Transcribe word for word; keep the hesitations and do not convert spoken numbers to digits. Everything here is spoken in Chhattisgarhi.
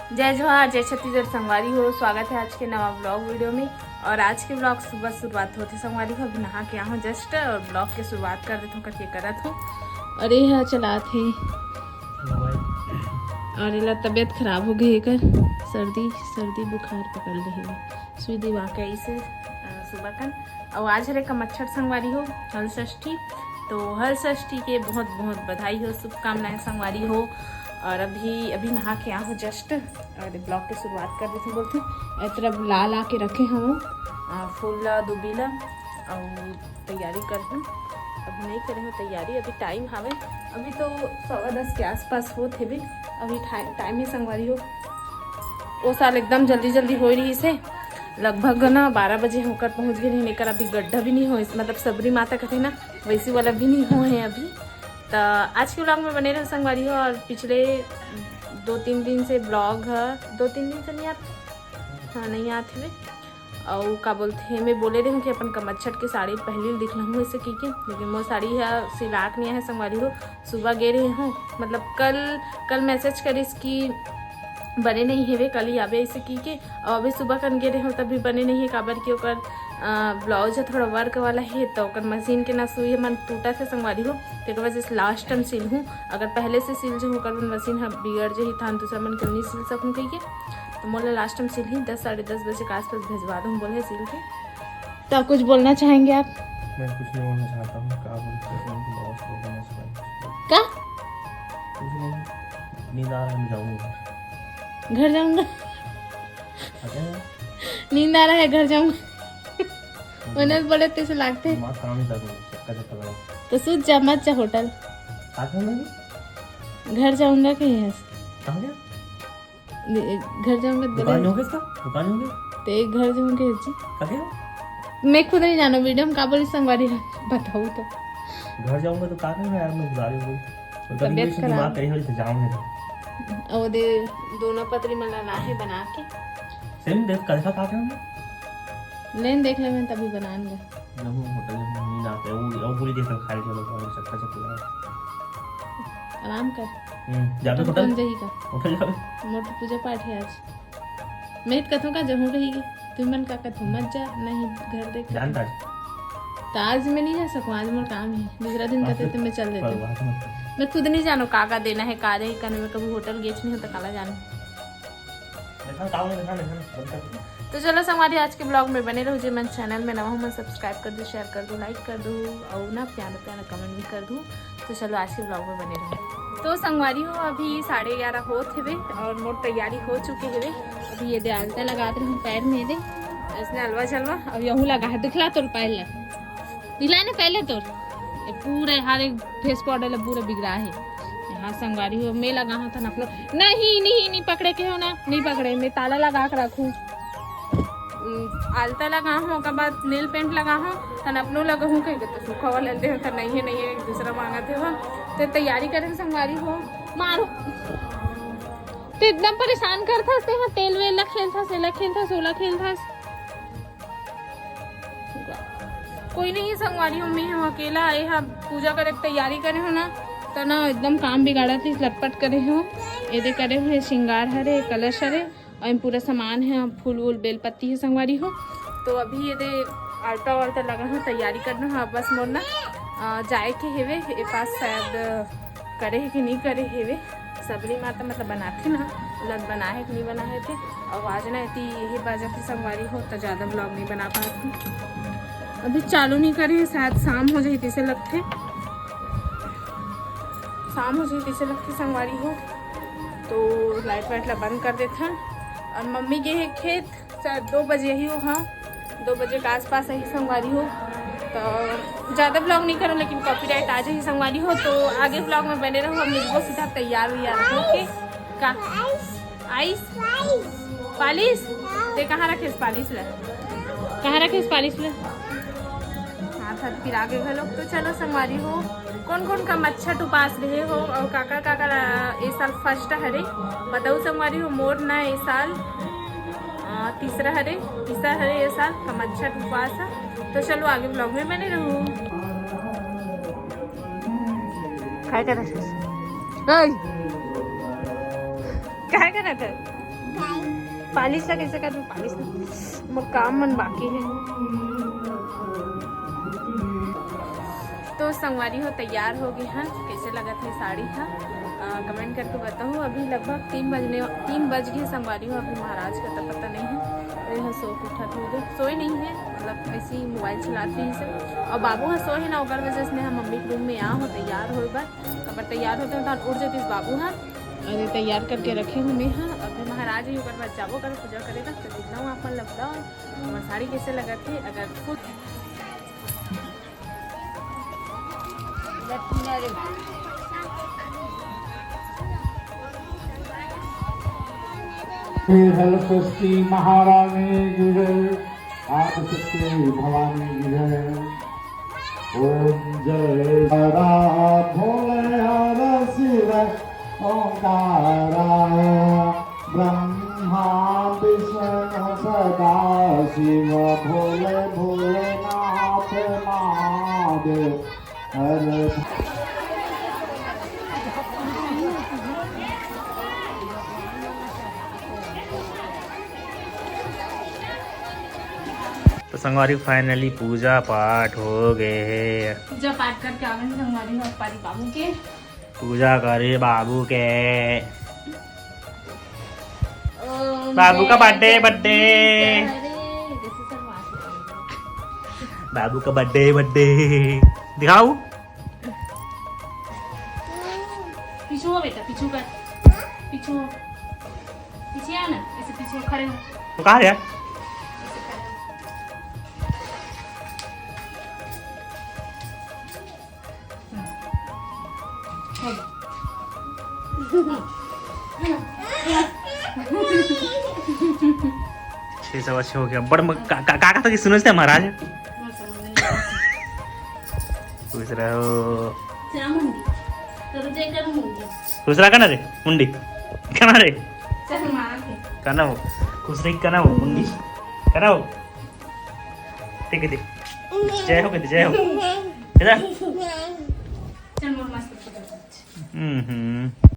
जय जोहार, जय छत्तीसगढ़ संगवारी हो, स्वागत है आज के नवा ब्लॉग वीडियो में। और आज के ब्लॉग सुबह शुरुआत होथे संगवारी हो, अभी नहा के आहूँ जस्ट और ब्लॉग के शुरुआत कर देथों करके करत हूँ। और ये ह चलात हे और एला तबीयत खराब हो गई एकर, सर्दी सर्दी बुखार पकड़ ले हे, सुई दिवा के ऐसे सुबह कन। और आज हरे कमच्छट संगवारी हो, हल षष्ठी, तो हल षष्ठी के बहुत बहुत बधाई हो, शुभकामनाएं संगवारी हो। और अभी अभी नहा के आहूँ जस्ट और ब्लॉग के शुरुआत कर देथों बोलथों। ए तरफ ला ला के रखे हूँ फूल ला, दुबी ला, और तैयारी कर दूँ। अभी नहीं करे हूँ तैयारी, अभी टाइम हावे, अभी तो सवा दस के आसपास होत हेबे। अभी टाइम ही संगवारी हो, ओ साल एकदम जल्दी जल्दी होए रहिस हे, लगभग ना बारह बजे होकर पहुँच गए रहिन। एकर अभी गड्ढा भी नहीं होए, मतलब सबरी माता कथे ना, वैसी वाला भी नहीं होए हे अभी। तो आज के ब्लॉग में बने रहो संगवारी हो। और पिछले दो तीन दिन से ब्लॉग है, दो तीन दिन से नहीं आते, हाँ नहीं आते हुए। और का बोलते हैं, मैं बोले रहे हूँ कि अपन कमच्छट के साड़ी पहली दिखलाऊँ ऐसे की के, लेकिन मोर साड़ी है सिलाक नहीं है संगवारी हो। सुबह गे रहे हूँ, मतलब कल कल मैसेज करिस कि बने नहीं हेवे, कल ही आबे ऐसे की के। और अभी सुबह कन गे रहे हूँ तब भी बने नहीं है, काबर कि ओकर ब्लाउज है थोड़ा वर्क वाला है, तो ओकर मशीन के ना सुई मन टूटा थे संगवारी हो, तेकर वजह से लास्ट टाइम सिल हूँ। अगर पहले से सिल जो ओकर मन मशीन ह बिगड़ जही, थान दूसरा मन के नहीं सिल सकूँ कही के। तो मोला लास्ट टाइम सिल ही दस, साढ़े दस बजे के आसपास भेजवा दूँ बोले सिल के। तो कुछ बोलना चाहेंगे आप? मैं कुछ नहीं बोलना चाहता हूँ। क्या बोलते हैं, उनको बहुत बोलना चाहिए। का? कुछ नहीं, नींद आ रहा है, मैं जाऊँगा घर। घर जाऊँगा। अच्छा है। नींद आ रहा है, घर जाऊँगा। उन्हें बोले तो ऐसे लागते। दिमाग काम नहीं कर रहा, चक्कर चक्कर लगा। तो सूत जा, मत जा होटल। साथ में मैं भी? घर जाऊँगा कहीं है। कहाँ गया? घर जाऊँगा तो दुकान बोले। जाऊँगा इसका? दुकान जाऊँगा? ते घर जाऊँगा जी। कहाँ गया? मैं खुद नहीं जानो, वीडियो में का बोली संगवारी है, बताओ तो। घर जाऊँगा तो कहाँ गया यार, मैं बुला रही हूँ। तो तबीयत खराब। दिमाग कहीं हो तो जाऊँगा। और दे दोनों पतरी मला लाहे बना के। सेम देख, कल का खा के हम लेन देख ले, मैं तभी बनान गए। जब हम होटल में नहीं लाते, वो, वो पूरी देर तक खाई चलो, और चक्कर चक्कर लगा। आराम कर। हम्म, जाबे तब होटल? कौन जाही का? होटल जाबे? मोर तो पूजा पाठ है आज। मैं तो कथों का जहूँ कही के, तुम मन का कथों मत जा, नहीं घर देख के। जानता है। तो आज मैं नहीं जा सकूँ, आज मोर काम है। दूसरा दिन आज कहते तो तो मैं चल देती। पर बात मत कर। मैं खुद नहीं जानो का का देना है, का रही कने में कभी होटल गेच नहीं होता, काला जानो। देखा, काम में देखा, देखा, बंद कर। तो चलो संगवारी, आज के ब्लॉग में बने रहो। जे मन चैनल में नवा हो, मन सब्सक्राइब कर दो, शेयर कर दो, लाइक कर दो और ना प्यारा प्यारा कमेंट भी कर दो। तो चलो आज के ब्लॉग में बने रहो। तो संगवारी हो, अभी साढ़े ग्यारह होत हेवे और मोर तैयारी हो चुके हेवे। अभी ये दे आलता लगात रहूँ पैर में, दे इसने अलवा जलवा। अब यहूँ लगा है, दिखला तोर पैर ला, दिखला ने पहले तोर ये पूरे हर एक फेस पाउडर ला पूरा बिगड़ा है। यहाँ संगवारी हो, मैं लगा हूँ तन अपनो, नहीं नहीं नहीं पकड़े के हो ना, नहीं पकड़े, मैं ताला लगा के रखूँ। उम, आलता लगा हूँ, ओकर बाद नेल पेंट लगा हूँ, तन अपनो लगा हूँ कह के तो सूखा वाला दे हो, तो नहीं है नहीं है, एक दूसरा मांगा थे हो। तो तैयारी करे संगवारी हो, मारो। तो इतना परेशान करथस ते, यहाँ तेल वेल ला खेलथस, एला खेलथस, ओला खेलथस। कोई नहीं है संगवारी हो, मैं हूँ अकेला आए हा पूजा करे के तैयारी करे हो ना, तो ना एकदम काम बिगाड़त ही लटपट करे हो। एदे करे हो, ये श्रृंगार हरे, कलश हरे, और ये पूरा सामान है, फूल वूल बेल पत्ती है संगवारी हो। तो अभी ये दे आलता वालता लगा हो, तैयारी करना हो, बस मोर ना अ, जाए के हेवे, ए पास शायद करे है कि नहीं करे हेवे। सबरी माता मतलब बनाथे ना, लग बना है कि नहीं बना है थे। और आज ना इतनी यही बाजा की संगवारी हो तो ज़्यादा ब्लॉग नहीं बना पाती। अभी चालू नहीं करे, शायद शाम हो जाए तैसे लगथे, शाम हो जाए तैसे लगथे संगवारी हो। तो लाइट वाइट ला बंद कर देथे। और मम्मी गे है खेत, शायद दो बजे ही हो, हाँ, दो बजे के आसपास ही संगवारी हो। तो ज़्यादा ब्लॉग नहीं करो, लेकिन कॉपीराइट आ जाए संगवारी हो। तो आगे ब्लॉग में बने रहो, हम मिलबो सीधा तैयार हुई यार होके। का? आइस? पालिश? ते कहाँ रखे पालिश ले? कहाँ रखे पालिश ले? हाथ हाथ पिरा के घलो। तो चलो संगवारी हो, कौन कौन कमच्छट उपास रहे हो और काका काका ला-, ए साल फर्स्ट हरे, बताऊ संगवारी हो। मोर ना ए साल, आ, तीसरा हरे, तीसरा हरे ए साल कमच्छट उपास। तो चलो आगे ब्लॉग में बने रहो। काय करत हस? ओए! काय करत हस? पालिश ला कैसे करबो, पालिश ला, मोर काम मन बाकी है। तो संगवारी हो, तैयार हो गए हैं। कैसे लगत है साड़ी हा? कमेंट करके बताओ। अभी लगभग तीन बजने तीन बज गए संगवारी हो। अभी महाराज का तो पता नहीं है, तो यह सो के उठा थे, सोए नहीं है, मतलब ऐसे ही मोबाइल चलाते हैं सब। और बाबू हा सोए है ना, ओकर वजह से हम मम्मी के रूम में आ हो तैयार हो बार। अगर तैयार होते तो उठ जातीस बाबू हा। अरे तैयार करके रखे हूँ मैं हा। अभी महाराज ही ओकर बाद जाबो कर पूजा करेगा, तो दिखना हूँ आप मन ला। बताओ हमार साड़ी कैसे लगत है। अगर खुद हल षष्ठी महारानी की जय, आदिशक्ति भवानी की जय। ओम जय हरा भोले हर शिव ओंकारा, ब्रह्मा विष्णु सदा शिव भोले भोलेनाथ महादेव। अरे तो संगवारी, फाइनली पूजा पाठ हो गए है। पूजा पाठ करके आवे हैं संगवारी हो, पारी बाबू के। पूजा करे बाबू के। ओम बाबू का जय बर्थडे, जय बर्थडे। अरे, जैसे सब मार बाबू का बर्थडे, बर्थडे दिखाओ। पीछू हो बेटा, पीछू कर, पीछू हो, पीछे आ ना, ऐसे पीछे हो, खड़े हो, वो कहाँ गया? ऐसे खड़े हो। हो गया। छः सवा छः हो गया। बड़ म- का, का, का, का था कि सुनो से महाराज? मैं समझ नहीं आ रहा। पूछ रहे हो। तेरा मुंडी। तो तुझे कर मुंडी। पूछ रहा का ना रे मुंडी? का ना रे? चल मार के। का ना हो? खुश रही का ना हो मुंडी? का ना हो? ठीक है, ठीक। जय हो कहते, जय हो। इधर। चल मोर मस्त फोटो खींच। हम्म।